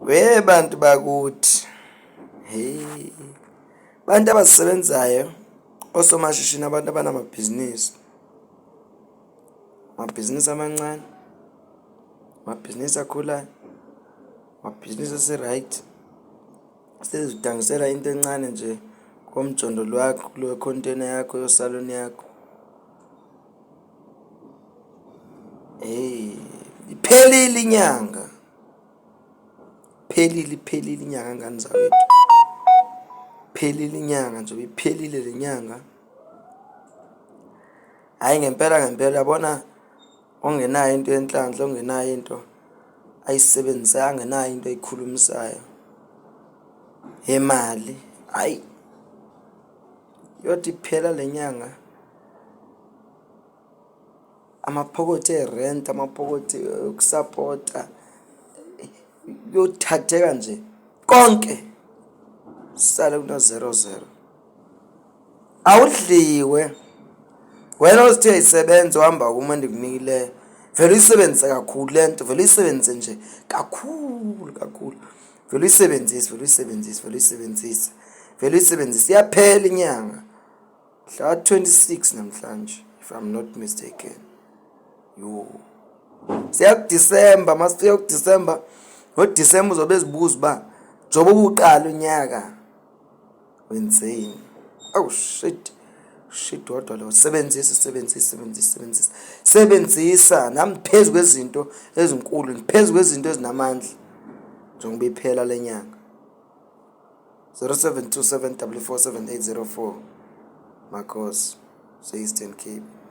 We bantu bakuthi, hey, bantu abazisebenzayo, osomashishini, abantu abanamabhizinisi, amabhizinisi amancane, amabhizinisi akhulayo, amabhizinisi ase-right. Sezidangisela into encane nje komjondolo wakho, kuleyo container yakho yosaluni yakho. Hey, iphelile inyanga. Phelile, iphelile inyanga ngane zakwethu. Phelile inyanga nje, iphelile le nyanga. Hhayi ngempela ngempela yabona ongenayo into yenhlanhla, ongenayo into ayisebenzisayo, angenayo into ayikhulumisayo yemali, hhayi yothi iphela le nyanga Amaphokothi e-rent, amaphokothi okusapota kuyothatheka nje konke sale kuno-zero zero. Awudliwe wena ozithi uyayisebenza uhamba kuma endikunikileyo, vele uyisebenzise kakhulu le nto, vele uyisebenzise nje kakhulu kakhulu. Vele uyisebenzise, vele uyisebenzise, vele uyisebenzise, vele uyisebenzise, iyaphela inyanga. Mhla 26 namhlanje if I'm not mistaken. Yo. Siya kuDecember, masifika kuDecember, ngoDecember uzobe ezibuza uba njengoba ubuqala unyaka wenzeni. Oh shit. Shit wodwa lo. Sebenzisa, sebenzisa, sebenzisa, sebenzisa. Sebenzisa nami phezu kwezinto ezinkulu, phezu kwezinto ezinamandla. Njengoba iphela lenyanga. 0727 44804 Makhosi se-Eastern Cape.